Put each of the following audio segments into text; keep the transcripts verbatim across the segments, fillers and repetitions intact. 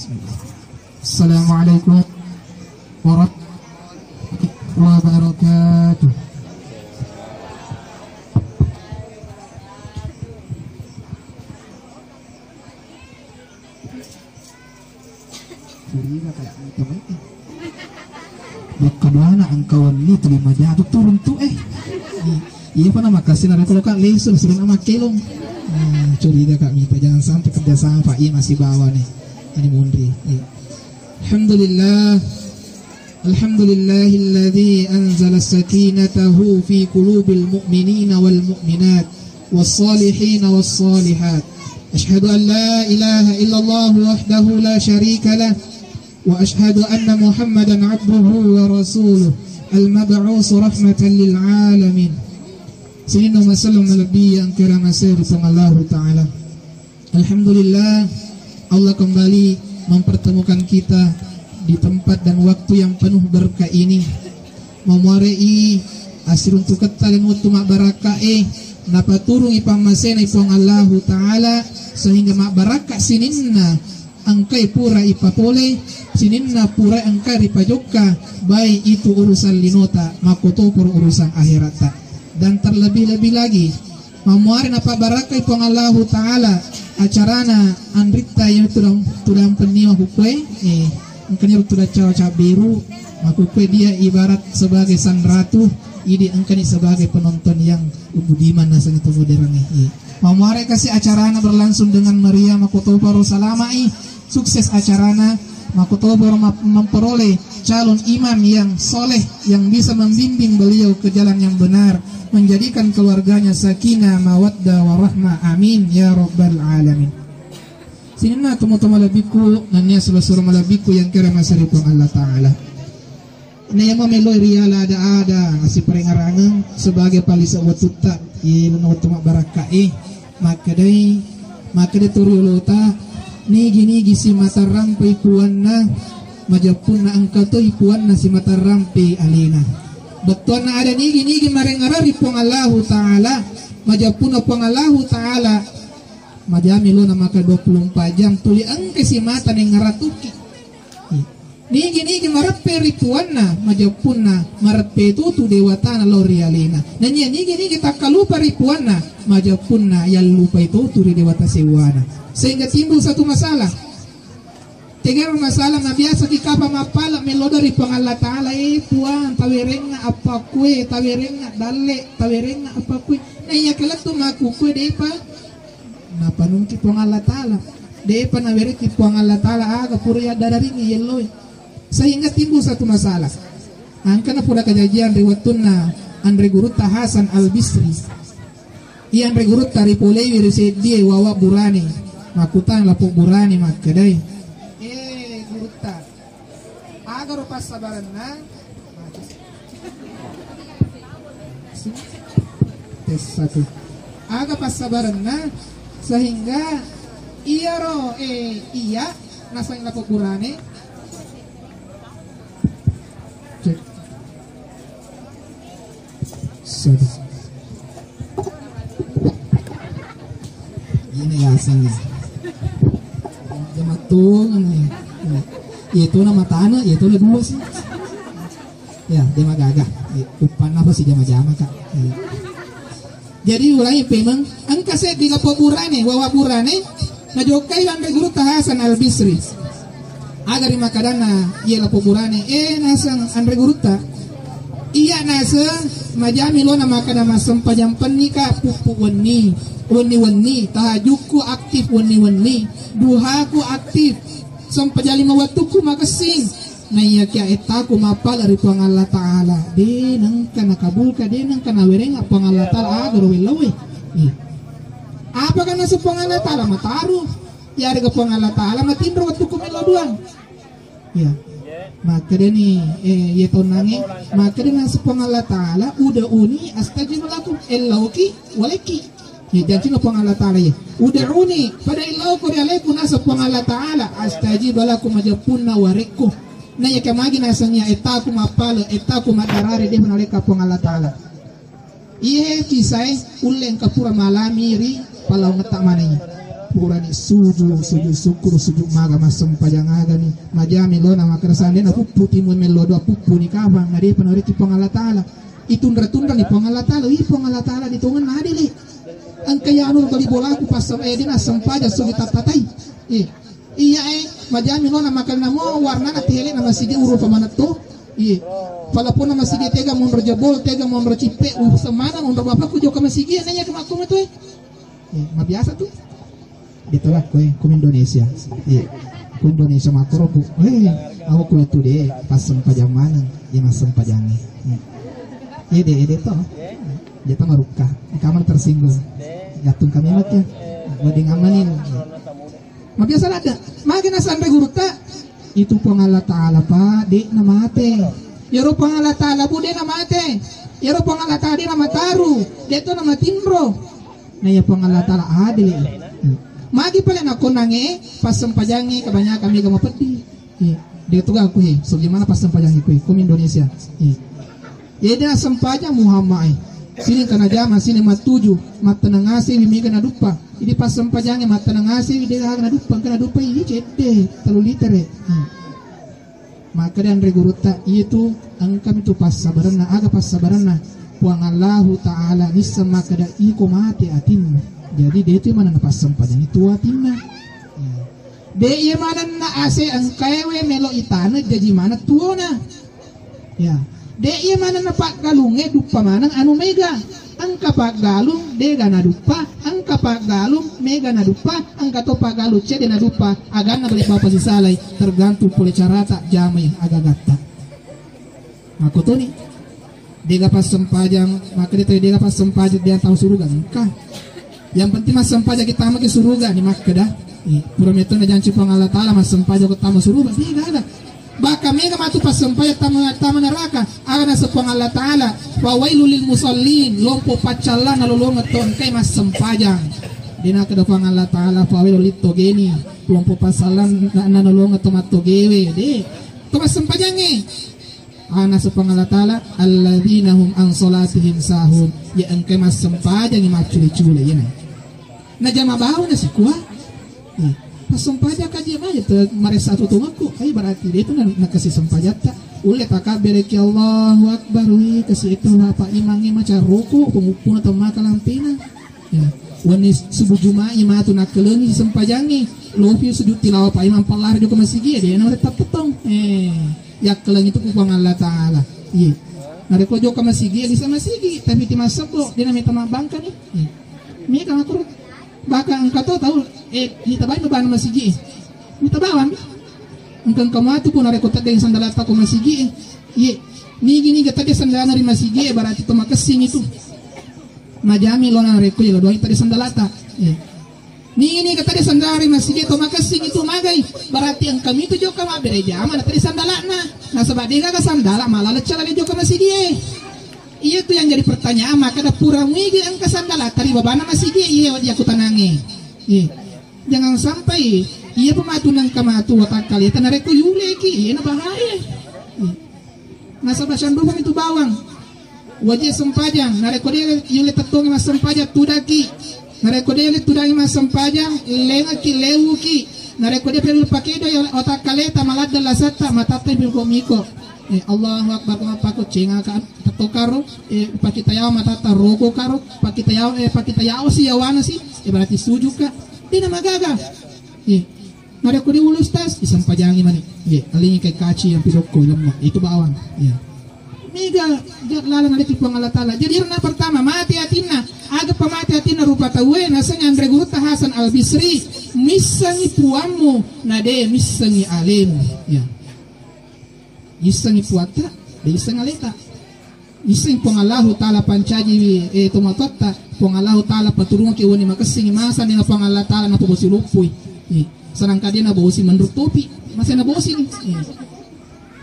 Assalamualaikum warahmatullahi wabarakatuh. Curiga kayak gitu, eh. Makkeduana engka wenni tu lima jam tu turun tu, eh. Iya, iya, apa nama kasih nara kalau kak lesu suruh nama kelong. Ah, curiga kak mita, jangan sampai kerja sama pak, iya masih bawa nih. Ini munri. Iya. Alhamdulillah. Alhamdulillahilladzi anzala sakinatahu fi qulubil mu'minina wal mu'minat was salihin was salihat. Asyhadu an la ilaha illallah wahdahu la syarika lah. Wa asyhadu anna Muhammadan abduhu wa rasuluh al-mab'us rahmatan lil alamin. Sininna masallu malebbi yang kira masir sama Allahu Ta'ala. Alhamdulillah, Allah kembali mempertemukan kita di tempat dan waktu yang penuh berkah ini. Mamuare'i assiruntuketta len wettu mabbarakkae, napaturungi pammasena Puang Allahu Ta'ala, sehingga mabbarakka sininna engkai pura ipapole, sininna pura engkai ripajokka, baik itu urusan linota, makkotoparo urusan akheratta. Dan terlebih-lebih lagi, mamuare napabbarakkai Puang Allahu Ta'ala acarana anritta, iya tudang, tudang penniwa kukkue, eh, engkani tudang cawa cabberu, makukkue dia ibarat sebagai sanratu, idi engkani sebagai penonton yang budiman naseng itu modernge. Iya. Mamuare kasi acarana berlangsung dengan meriah, makkotoparo salama'i, sukses acarana, makkotoparo ma-, memperoleh calon imam yang soleh, yang bisa membimbing beliau ke jalan yang benar, menjadikan keluarganya sakinah, mawaddah, warahmah. Amin ya rabbal alamin. Sininna tomatoa malebbiku, nennia sura-sura malebbiku yang kira masari Puang Allah Ta'ala. Naiya mameloi riala ada-ada siparengarangeng sebagai palisa wattutta, iye wettu mabbarakkae. Makkedai, makkeda toriolota, nigi-nigi simata rampai puanna, majeppunna engka toi puanna simata rampai alena. Bettuanna ada nigi-nigi marengarang ri Puang Allahu Ta'ala, majeppunna Puang Allahu Ta'ala, majami lona maka dua puluh empat jam, tuli engka simata nengngaratuki. Nigi-nigi mareppe ri puanna, majeppunna mareppe tutu dewatana lao ri alena. Nennia nigi-nigi takkalupa ri puanna, majeppunna yallupai tutu ri dewata sewwana. Sehingga timbul satu masalah. Tegaro masalah na biasa ki kapa mappala mello dari Puang Allah Ta'ala, eh Puang, tawerengnga appakue, tawerengnga dalle, tawerengnga appakue. Nah, iya kelettu makkukue depa napanungki Puang Allah Ta'ala. Depa nawerekki Puang Allah Ta'ala aga pura yaddararingi yelloe. Sehingga timbul satu masalah. Angkana pura kajajian ri wettunna anre gurutta Hasan Al Bisri. Iya anre gurutta ripolewi ri seddie wawa burane. Makkutana lapo burane makkedai, eh gurutta, agaro passabarenna? Tessatu. Aga passabarenna sehingga iyaro, eh, iya naseng lapobburane? Cek. Satu. Ini ya aslinya. Jamatungan ya. Itu nama tanah, itu nama dua sih. Ya, dia mah gagah. Eh, uppanna apa sih jama-jama, Kak? Iya. Jadi, ulangi pemeng, engka seddi lapo burane, wawa burane, najokkai anre gurutta Hasan Al Bisri. Aga ri makkadanna iya lapo burane, eh, naseng anre gurutta. Iya naseng, majami lona makkada massempajang penni ka, puppu wenni, wenni-wenni, tahajukku aktif wenni-wenni, duhaku aktif, sempajang lima wettukku makessing. Naiyakia ettaku mappala ri Puang Allah Ta'ala, de nengka nakabulka, de nengka nawerengnga Puang Allah Ta'ala, aga ro wellaue. Iya. Apakah naseng Puang Allah Ta'ala mataru? Iyarega Puang Allah Ta'ala matinro wettukku mello duang. Iya. Makkedani, eh, iye tonnange, makkeda naseng Puang Allah Ta'ala, "Ud'uni astajib lakum," ellauki, walekki. Iya, janjinna Puang Allah Ta'ala, iya. "Ud'uni," pada illauko ri aleku, naseng Puang Allah Ta'ala, "astajib lakum," majeppunna warekko. Naiyakia magi naseng iya ettaku mappale, ettaku maddarare, de nalekka Puang Allah Ta'ala. Iye kisae ulle engka pura malami ri palaungetta maneng. Purani suju, suju syukur, suju maga, massempajang agani. Majami lona makkeda sandena puppu timu mello doa puppu ni kapang, na depa narekki Puang Allah Taala. Itundra-tundra ni Puang Allah Taala, ih Puang Allah Taala ditongenna adele. Engka ya anu bali bolaku pas eh dena sempajang sugi tattatai. Eh. Iya eh, majami lona makkeda mo warnana tihele na masigi uru pamanetto. Iya. Palapona masigi tega monro jebol, tega monro cippe, uh semana monro bapakku jokka masigi, nanya ke makku metu eh. Eh, mabiasa tu. Ditolak koe, ku Indonesia. Iya. Ku Indonesia makkoro ku. Eh, aku ku itu deh, pas sempajang maneng, iya massempajang. Iya. Iya deh, iya deh toh. Dia toh marukka. Di kamar tersinggung. Gatung kami lagi. Wedding amanin. Mabiasa ladde. Magi nasanre gurutta. Itu Puang Allah Taala, Pak, de' namate. Yaro Puang Allah Taala, Bu, de' namate. Yaro Puang Allah Taala de' namataru, de' to namatinro. Na iya Puang Allah Taala adil. Magi pale nakonangnge, passempajangnge kebanyakan mega mapeddi. Iya. De' to gangku he, sebagaimana passempajangnge kue, kumi Indonesia. Iya. Iyede nassempajang Muhammad e. Sining kana jama, sining mattuju, matteneng asewi mega naduppa. Idi passempajangnge matteneng asewi de' gaga naduppa, engka naduppa idi cedde, tellu litere. Hmm. Makkeda anre gurutta, iyatu engkami tu passabarenna, aga passabarenna? Puang Allahu Ta'ala nisseng makkeda iko mate atinna. Jadi de' tu manenna passempajangnge tu atinna. Hmm. De' iya manenna ase engkaewe melo itane jaji maneng tuona. Ya. De' iya manenna paggalungnge duppa maneng anu mega. Engka paggalung de' ga naduppa, engka paggalung mega naduppa, engka to paggalung cedde naduppa, aganna bale bapa sisalai, tergantung pole carata jamai aga-agatta. Makkotoni. De' ga passempajang, makkeda tau de' ga passempajang de' tau suruga engka. Yang penting massempajang kita maki suruga ni makkeda. Eh, pura metto najanci Puang Allah Ta'ala massempajang ko tama suruga. De' gaga. Baka mega matu passempajang tama, tama neraka. Aga naseng Puang Allah Ta'ala, "Fawailul lil musallin," lompo paccalla nalolongeng to engkai massempajang. De' nakkeda Puang Allah Ta'ala, "Fawailul lit togeni," lompo paccalla na, nalolongeng to mattogewe. De'. To massempajangnge. Aga naseng Puang Allah Ta'ala, "Alladzina hum an salatihim sahun." Ya engkai massempajangngi maccule-cule iyana. Najama bawang nasikua. Eh, passempajang kaji maja te maressa tutungakku. Ai berarti de' tu na, nakasi sempajatta. Ulle takabbereki Allahu Akbar, wi, kasi itu Bapak Imangnge maca ruku, penguppuna temma kalampina. Ya. Wenni subuh Juma'i matu nakkelengi sempajangngi. Lopi sujud tilawah Pak Imang pallari joko masigi, de' na tappetong. Eh. Yakkeleng itu ku Puang Allah Ta'ala. Iya. Narekko jokka masigi, ya bisa masigi, tapi ti massebbo, de' namita mabbangka ni. Iya. Mega makuru. Baka engka to tau, eh, mita bawang babana masigi. Mita bawang. Engka, engka matu pun narekko tedde sandalatta ko masigi. Iya. Nigi-niga tedde sandalana ri masigi, berarti to makessing itu. Majami lona narekko iya doang tedde sandalatta. Iya. Nini kata de sandala ri masigi to makessing itu magai. Berarti engka mitu jokka mabbere jama na tadi sandalana. Nasaba de gaga sandala mala lecca lale jokka masigi e. Iya tu yang jadi pertanyaan, makkeda pura muigi engka sandala tadi babana masigi e, iya wajah aku tanangi. Iya. Jangan sampai iya pematu nengka matu watakkaleta narekko yuleki, iya na bahaya. Iya. Nasaba sandufang itu bawang. Wajib sempajang. Narekko de yule tettongi massempajang, tudaki. Narekko de yule tudangi massempajang, lengaki, lewuki. Narekko de perlu pakedo ya otakkaleta maladde lasatta, matatta miko miko. Eh, Allahu Akbar, ko mapako cenga ka tettokaro, eh, pakita yawa matatta roko karo, pakita yawa, eh, pakita yawa si yawana si, eh, berarti sujuka. Dena magaga. Eh, Narekko di ulu, Ustaz, disempajangi mani. Iya, alingi kai kaci yang pisokko lemma. Itu bawang. Iya. Mega ja-, lalang ada Puang Allah Ta'ala. Jadi, erna pertama, mati atinna. Aga pamati atinna rupa tauwe, naseng anre gurutta Hasan Al Bisri, missengi puammu, na de missengi alemu. Iya. Issengi puatta, de isseng aleta. Isseng Puang Allahu Ta'ala pancajiwi, eh, tomatoatta, Puang Allahu Ta'ala paturungki wenni makessingi masa nena Puang Allah Ta'ala napabosi loppoi. Eh, sedangkan de nabosi menurut topi, masa nabosi ni. Eh.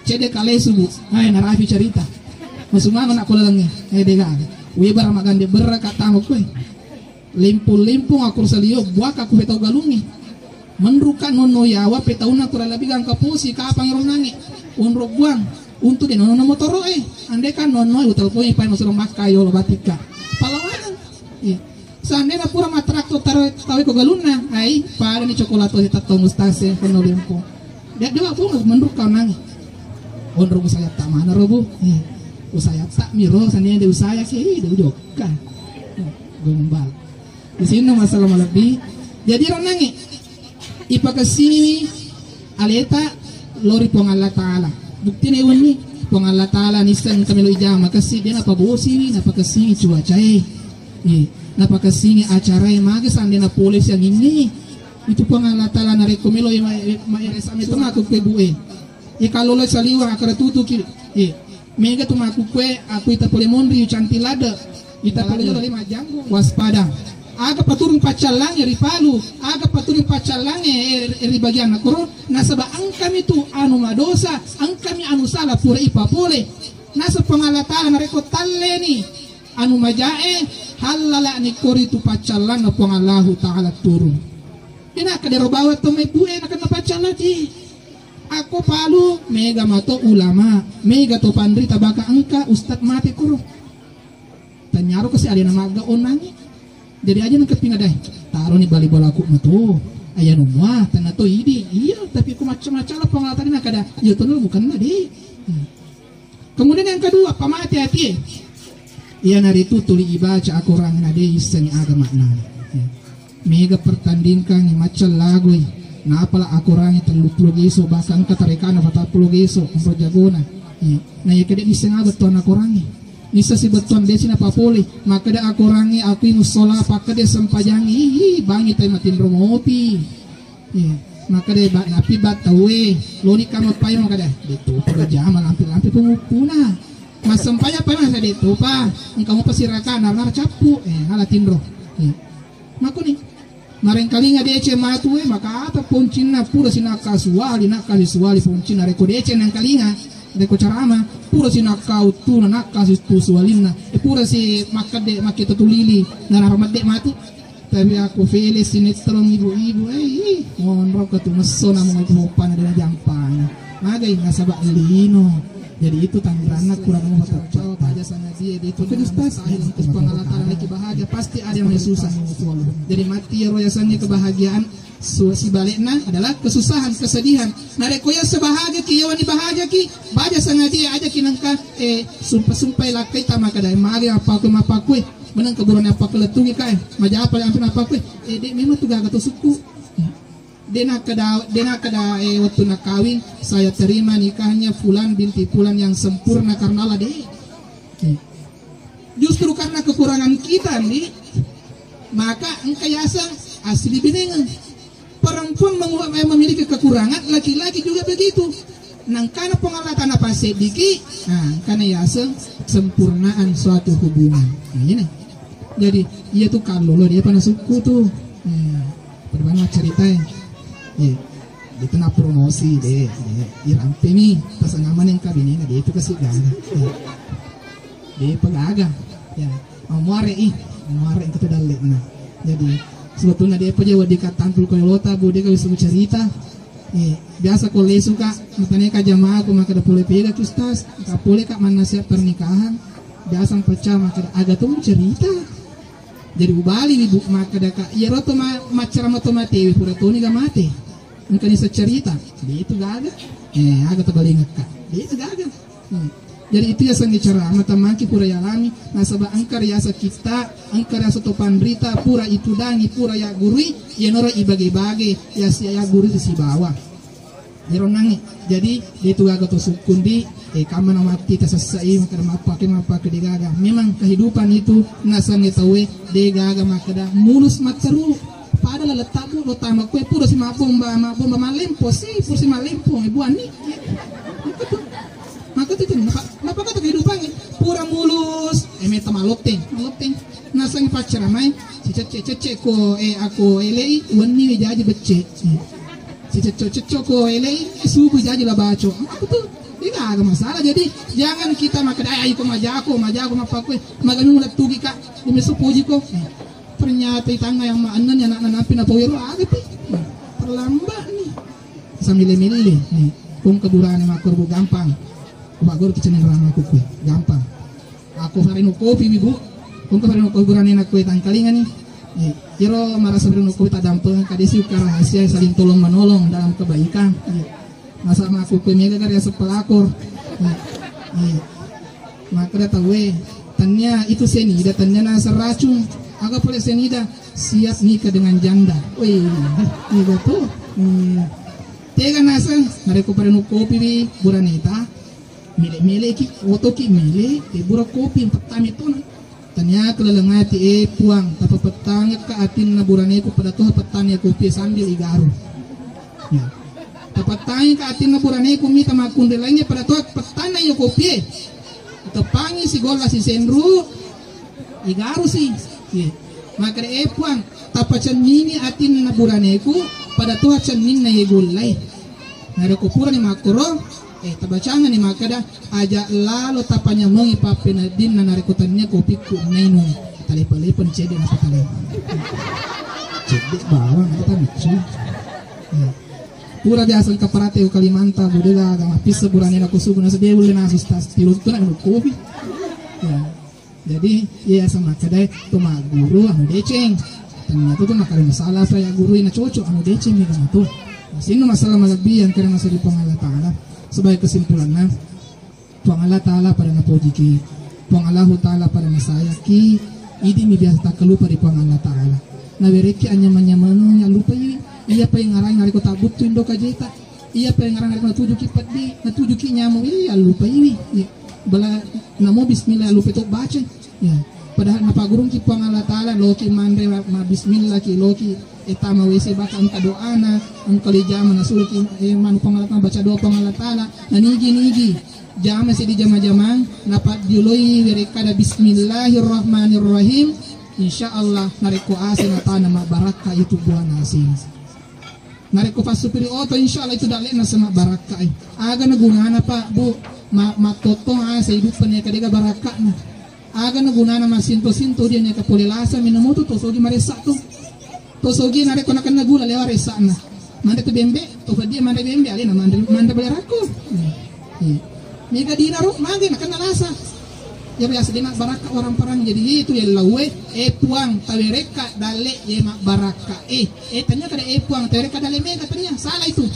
Cede kale subu, eh, narapi cerita. Masumanga nak kolangi, eh, dega. Webara magande berra katama kue. Limpung-limpung aku salio buaka ku petau galungi. Menruka nonno yawa petauna kurang lebih gangka posi kapang ronangi. Onro buang. Untuk de nonno motoro eh. Andai kan nonno utelponi pai masuk makka yolo batika. Pahlawanan. Iya. Seandainya pura matterakko taro tau ko galunna, ai, pada ni cokolato si tattong ustaz e, kono lempo. Dia, dia pun menurut kau nangi. Onro usayat tak mana robu? Eh, usayat tak miro, seandainya dia usaya ki, eh, dia jokka. Eh, gombal. Di sini masalah malebbi. Jadi ronangi. Ipakessini aleta lao ri Puang Allah Ta'ala. Buktine wenni Puang Allah Ta'ala nisseng engka melo ijama kessi, de napabosiwi, napakessini cuacae. Iya, napakessini acarae, maga sandena pole siangingnge. Itu Puang Allah Ta'ala narekko melo ma-, ma-, ma-, resa meto makkukue bue. Iya, kalo lo saliwa akara tutuki. Iya. Mega tu makkukue, aku ita pole monri, cantik lada. Ita pole jolo lima janggu. Waspada. Aga paturung paccallangnge ri Palu, aga paturung paccallangnge, eh, ri bagian nakoro, nasaba engkami tu anu madosa, engkami anu salah pura ipapole. Nasaba Puang Allah Ta'ala narekko talleni anu majae, hallalani kori tu paccallanna Puang Allahu Ta'ala turung. Dena kadero bawa to mai bue nakenna paccallati. Ako Palu, mega mato ulama, mega to panrita baka engka ustad mate kuro. Tanyaro kasi alena magga onangi. Jadi aja nengka pingadai. Taro ni bali balaku mato. Ayanu mua, tena to idi. Iya, tapi ku macam-macam lah pengalatari nakada. Iya to bukan na de. Hmm. Kemudian yang kedua, pamate atie. Iyanaritu tuli ibaca akorang na de issengi aga maknana. Iya. Mega pertandingkangngi, macca lagoi, napala akorangngi telluppulo geso, bahkan engka tarekana patappulo geso, onro jagona. Iya. Na iya kede nisseng aga bettuanna akorangngi. Nisseng si bettuan desi napapole, makkeda akorangngi akui mussola, pakkeda sempajangngi, ih, ih, bangi tai matinro mopi. Iya. Makkeda ba-, napi bat tauwe, loni kama pai makkeda, de topa jama lampe-lampe penguppuna. Massempajang pai makkeda de topa, engka mupa sirakana, nara cappu, eh, nala tinro. Iya. Makkuni, marengkalinga deceng matu e, maka apa poncinna pura sinakka suwali, nakka suwali poncinna. Rekko deceng nengkalinga, rekko carama, pura sinakka uttuna, nakka situ suwalinna. E pura si makkedde, makkita tulili, narara medde matu. Tapi aku fele sinetron ibu-ibu, eh, ih, monro ka tu messo namu ibu opana dena jampana. Magai nasaba lino. Jadi itu tanggiranna kurang mau. Baja sangadie, itu mustahil. Terus pengalaman lagi bahagia, pasti ada yang susah. Jadi mati ya roh yasannya kebahagiaan, su-, sibalikna adalah kesusahan, kesedihan. Narekko ya sebahagia ki, ya wani bahagia ki, baja sangadie aja ki nengka, eh, sumpah-sumpah lakai tama kada, mari apa aku, apa aku, eh, menang keburuan apa aku letungi kai, maja apa yang apa aku, eh, dek memang tu gaga tu suku. De nakkeda, de nakkeda, eh, wettunna kawing, saya terima nikahnya Fulan binti Fulan yang sempurna karena Allah, de. Eh. Justru karena kekurangan kita, Ndi, maka engka yaseng asli binengang. Perempuan mengu-, eh, memiliki kekurangan, laki-laki juga begitu. Nangkana Puang Allah Ta'ala paseddiki, nah, engkana yaseng sempurnaan suatu hubungan. Nah, ini. Jadi, iya tu kallolo, dia pana sukku tu. Eh. Pada mana cerita ya? Iya. Itu na promosi de, de. Irampe mi, pasangamane engka binena, de itu kasi gaga. Iya. De pegaga. Ya, mau muare i, mau muare itu dalle na. Jadi, sebetulnya dia pejawa di tampil koyolota, bu, dia gak bisa bercerita. Iya. Biasa ko lesu ka, matane ka jamaah ko maka da pole pega ki ustaz, ka pole ka mannasihat pernikahan. Biasa pecah maka da aga tu cerita. Jadi ubali ibu makkeda ka, iyaro to ma-, maccarama to matewe pura toni ga mate. Engkani saccarita, de itu gaga. Eh, aga to balingakka. De itu gaga. Hmm. Jadi itu yasengnge carama tammaki pura yalami, nasaba engka riasa kita, engka riasa to panrita pura itudangi, pura yaggurui, iyanaro ibage-bage, yasi-, yaggurui sibawa. Ero nangi. Jadi, de tu gaga to sukkundi, eh, kamma na matti tasessai, makkeda mappake, mappake de gaga. Memang kehidupan itu nasengnge tauwe de gaga makkeda mulus matteru. Pada laleng tabbu lo tama kue pura si mabbomba, mabbomba mallempo, si pura si mallempo, eh, buanni. Maka tu, maka tu, napa, napa kata kehidupan, eh? Pura mulus, eh, meta malotteng, malotteng. Naseng paccaramai, si cecce-cecce ko, eh, ako elei, wenni jaji becce. Eh. Si cecco-cecco ko elei, eh, subu jaji la baco. Apa tu? Tidak ada masalah. Jadi, jangan kita makan, "Ay, ayo ko majako, majako, mapakue." Maganu lettugi ka, demi sepuji ko. Eh. Ternyata itanga yang ma annen, anak-anak napi na pawiro, ada pi. Eh. Terlambat nih. Samile-mile nih. Kong keburane makor bu gampang. Pak guru kicene rama kukue. Gampang. Ako fareno kopi, Ibu. Kongko fareno kopi burane nakko tangkalinga ni. Iya. Iyaro marasa ri nukku tadampeng kadesi ukka rahasia saling tolong menolong dalam kebaikan. Iya. Masa makkukkue mega gare aseng pelakor. Iya. Iya. Makkeda tauwe, tania itu senida, tania naseng racung. Aga pole senida, siap nikah dengan janda. Wih, iya tuh. Iya. Tega naseng, narekko pada nukkopi wi buraneta, mele-meleki, otoki mele, e bura kopi pettami tona. Tania keleleng ati, e Puang, tapapettangekka atinna buraneku pada toha pettanna iya kopie sambil igaru. Ya. Tapettangekka atinna buraneku mita makkunrai laingnge pada toha pettanna iya kopie. Teppangi sigolla sisenru, igaru si. Ya. Makkeda, e Puang, tapacenningi atinna buraneku pada toha cenninna iya gollae. Narekko purani makkoro, eh, tabacangani makkeda, aja lalo tapanyamengi pappeneddinna narekko tania kopikku nainung. Talepa-lepani cedde napatalepa. Cedde bawang, kita lucu. Eh, pura biasa engka parate ko Kalimantan, budela agama pissa burane na kusugu na sedde ulle nasu stas tiruttuna kopi. Ya. Jadi, iya, sama kedai tu magguru anu deceng. Ternyata tu makkeda masalah saya guru ina cocok anu deceng mega matu. Masinnu masalah malebbi yang kena masa di Puang Allah Taala. Sebagai kesimpulannya, Puang Allah Taala pada napojiki, Puang Allahu Taala pada nasayaki, idi mi biasa takkalupa di Puang Allah Taala. Nawerekki anyamang-nyamang allupai, iya paingarang narekko tabuttu indo kajeta. Iya paingarang narekko natujuki peddi, natujuki nyamuk, iya allupai wi. Iya. Bala namo bismillah allupai to baca. Ya. Padahal napagurungki Puang Allah Taala, loki manre ma, ma bismillah ki, loki, eh, tama W C baka engka doana, engka le jama nasuroki, eh, manu Puang Allah Taala, baca doa Puang Allah Taala, nanigi-nigi jama sedi jama-jamang, napaddioloi werekkada bismillahirrahmanirrahim. Insya Allah narekko ase natana mabbarakka itu buah nasi. Narekko fassupiri oto, insya Allah itu dalle'na sema barakka e. Aga na gunana, Pak, Bu, ma-, mattottong ase iduppe neka dega barakka'na. Aga na gunana masinto-sinto dia neka pole lasa minum tu tosogi maressa tu. Tosogi narekko nakenna gula lewa ressa'na. Manre tu bembe, to dia manre bembe, alena manre, manre bale rakko. Hmm. Iya. Mega dina ro, mage nakenna lasa. Ya biasa dena barakka orang perang jadi itu ya lawe, eh Puang, tawerekka dalle ye mabbarakka. Eh, eh tanya kada eh Puang, tawerekka dalle mega tanya, salah itu.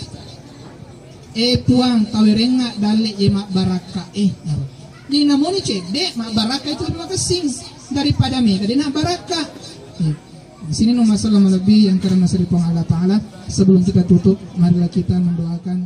Eh Puang, tawerengnga dalle ye mabbarakka. Eh, naro. Jadi namoni cedde mabbarakka itu lebih makessing daripada mega dena barakka. Eh, di sini no masalah lebih yang karena seri Puang Allah Taala. Sebelum kita tutup, marilah kita mendoakan